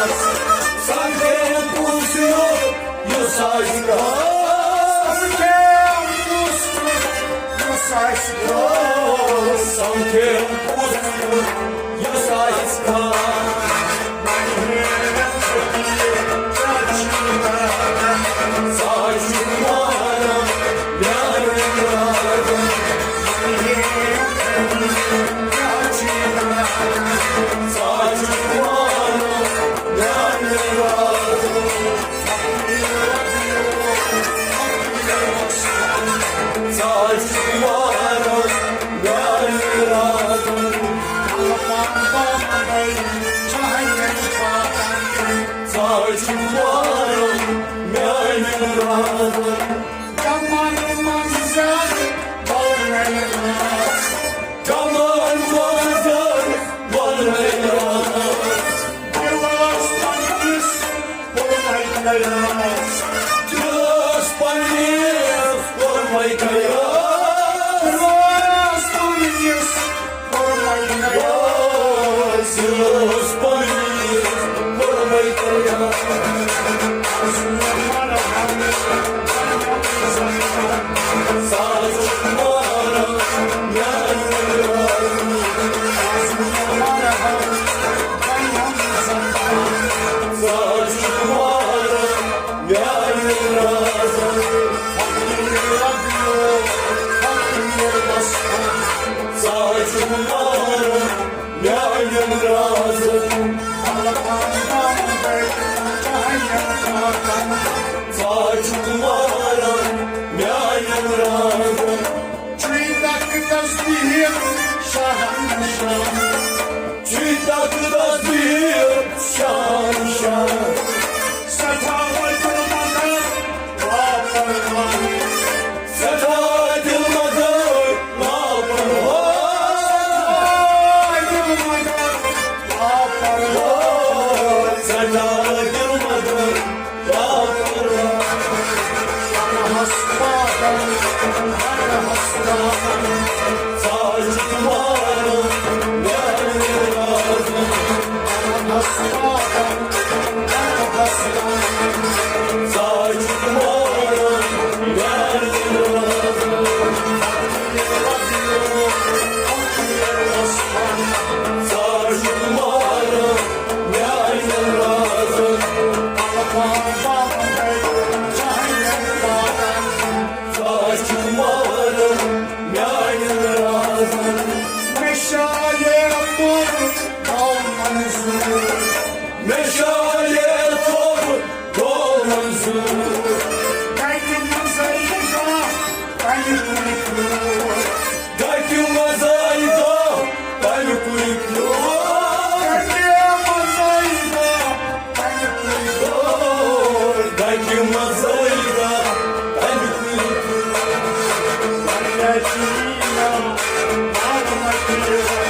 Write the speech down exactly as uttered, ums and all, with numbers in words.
سمکھیٚیِم کُس یُتھ یُس آسہِ خاص۔ سمکھیٚیِم کُس یُتھ یُس آسہِ خاص۔ سمکھیٚیِم کُس یُتھ یُس آسہِ خاص۔ سُہ آسہِ مانان میانٮ۪ن رازن۔ سُہ آسہِ مانان میانٮ۪ن رازن۔ سُہ آسہِ مانان میانٮ۪ن رازن۔ سُہ آسہِ مانان میانٮ۪ن رازن۔ کمن منٛز زیادٕ وۄنۍ راز۔ کمن منٛز زیادٕ وۄنۍ راز۔ دِلس پننِس کوٚرمَے قیاس۔ دِلس پننِس کوٚرمَے قیاس۔ دِلس پننِس میانٮ۪ن رازن۔ ژٕ چھُکھ ماران میانٮ۪ن رازن۔ چھُے تخت تسبیح شاہن نشان۔ چھُے تخت تسبیح شاہن نشان۔ سٮ۪ٹھاہ وۄتھُن مگر لاپرواہ۔ سٮ۪ٹھاہ دِل مگر لاپرواہ۔ سٮ۪ٹھاہ دِل مگر لاپرواہ۔ سٮ۪ٹھاہ دِل مگر لاپرواہ۔ پرہس پاتن، پرہس پاتن۔ ساز تمہارا میانہِ رازن۔ پرہس پاتن۔ مےٚ شاید کوٚر گوٚو منظوٗر۔ مےٚ شاید کوٚر گوٚو منظوٗر۔ کَتہِ منٛزَے گاہ تَمہِ کُے پھیوٗر۔ کَتہِ منٛزَے گاہ تَمہِ کُے پھیوٗر۔ کَتہِ منٛزَے گاہ تَمہِ کُے پھیوٗر۔ کَتہِ منٛزَے گاہ تَمہِ کُے پھیوٗر۔